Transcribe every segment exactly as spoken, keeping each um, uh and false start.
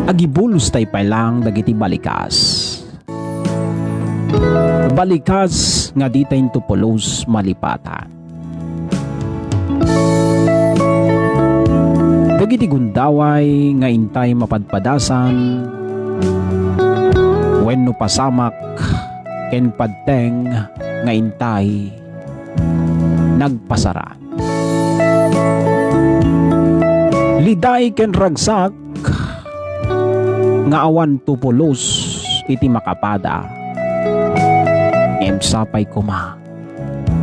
Agibulos tay pay lang dagiti balikas. Balikas nga di tay into pulos malipatan. Dagiti gundaway nga intay mapadpadasan wenno pasamak ken padteng nga intay nagpasara. Liday ken ragsak nga awan to pulos iti makapada. Ngem sapay koma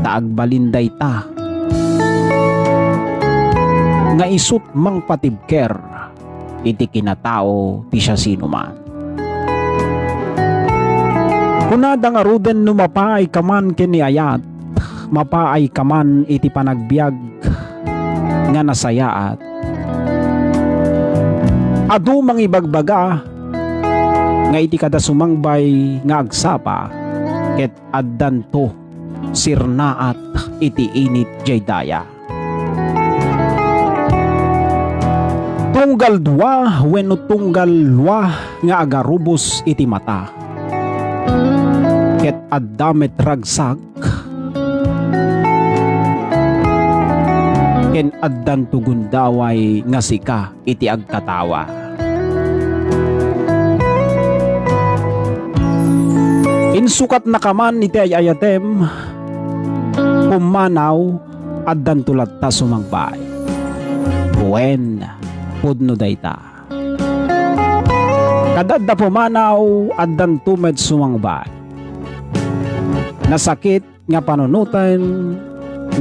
ta agbalin dayta nga isut' mangpatibker iti kinatao ti siasinoman. Kunada ngaruden no mapaay ka man ken ni ayat, mapaay ka man iti panagbiag nga nasayaat. Adu mangibagbaga nga iti kada sumangbay nga agsapa ket addanto sirnaat iti init jay daya. Tunggal dua wenno tunggal lua nga agarubos iti mata. Ket adda met ragsak, ken addanto gundaway nga sika iti agkatawa. Insukatnaka man iti ay-ayatem, pummanaw, addanto latta sumangbay. Wen, pudno dayta. Kada adda pumanaw, addanto met sumangbay. Nasakit nga panunoten,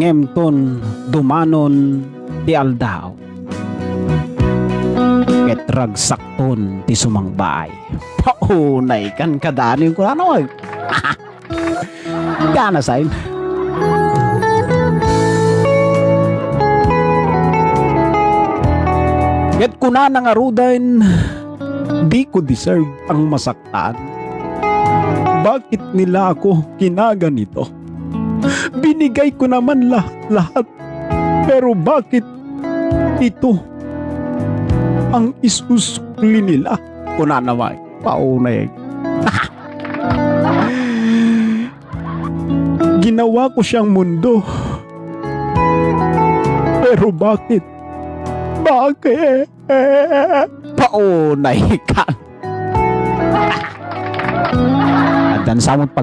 ngem ton dumanon ti aldaw, ket ragsakton ti sumangbay. Paunay kan kadani, kunana, oy. Gana sain. Ket kunana ngaruden, "Di ko deserve ang masaktan. Bakit nila ako kinaganito? Binigay ko naman lahat-lahat. Pero bakit ito ang isusukli nila?" Kunana man, paunay. Ginawa ko siyang mundo. Pero bakit? Bakit? Paunay ka. Addan sa met pag-